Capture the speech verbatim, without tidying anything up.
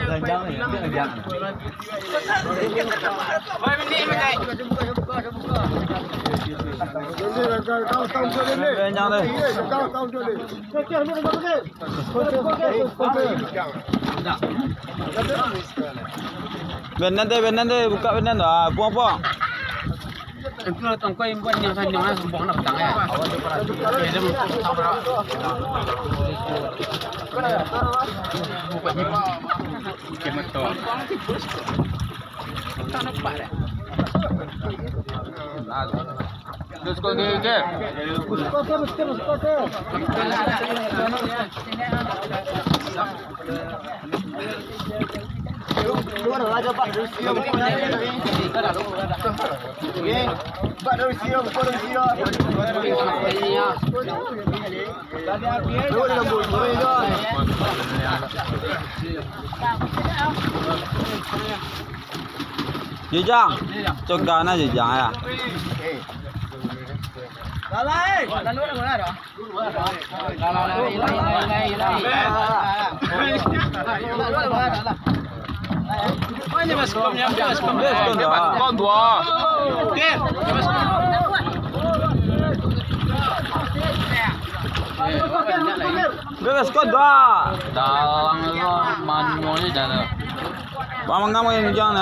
Jangan, jangan. Jangan deh. Benan deh, benan deh, buka benan tu. Ah, puang, puang. Itu lah tongkoi buat yang sanjung lah, sumpah nak petang ya. Oke, betul. Tak nampak dah. Terus kau gigit. Jijang. Cogan aja, Jijang, ya. Bebas kau dah. Dalang tu manual je dah. Bang, bang, bang, jangan.